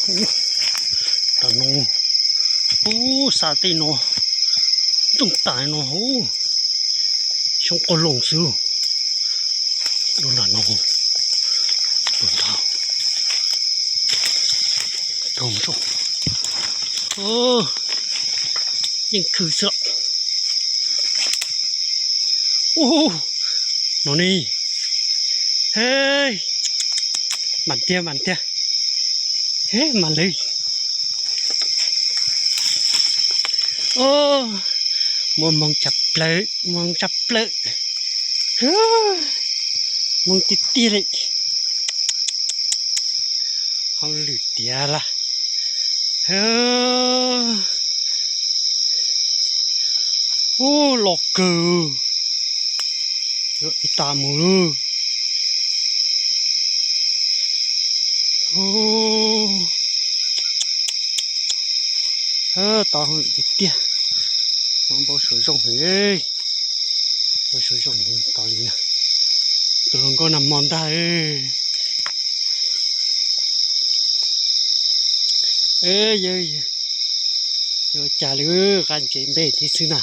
Ub, tam no, ub, xa tej no, ntsoog tas no, ub, xyoob quag loos xwb. Lub nram no, ntag, yeej khw xwb. Ub, no ne, he, mas tiag mas tiag, he, mas lwj. Ub, muaj hmoo tshaj plaws, hmoo tshaj plaws, hmoo tiag tiag li. Hauj lwm tiag lawm. Ub, los kawg, yuav ib tas mus lawm. Ub, tau hauj lwm tiag tiag. Npau suav zoo heev, npau suav zoo heev tos li na. Tus hluas nkauj nag hmo ntag. Yog, yuav cas li, qab ntsev npe thiab xwb na.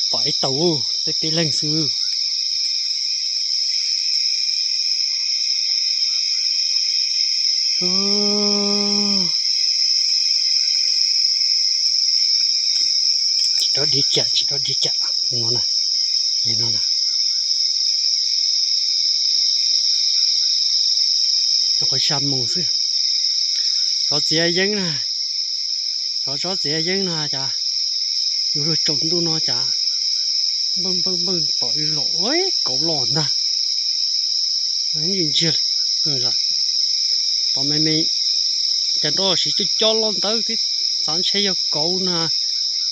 Pom ib tau peb peb leeg xwb. Tsis dog dig cam, tsis dog dig cam no na, no na. Nyob qhov sab mus xwb. Tsov txiav yeeb na, tsov, tsov txiav yeeb no cas yus luag tsaus ntuj no cas npawj npawj npawj pom ib los kauv los ntag. Ntsia ntsia, tom me me cas nrov siv coj coj los ntawd twb xav ntshe yog kauv na,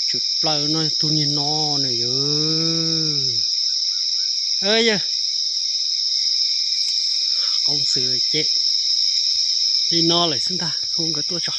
tshwm plaws no tug niag no na yog. Yog, qau xwm ces li no lawm xwb ntag, hu nkawd tuaj tso.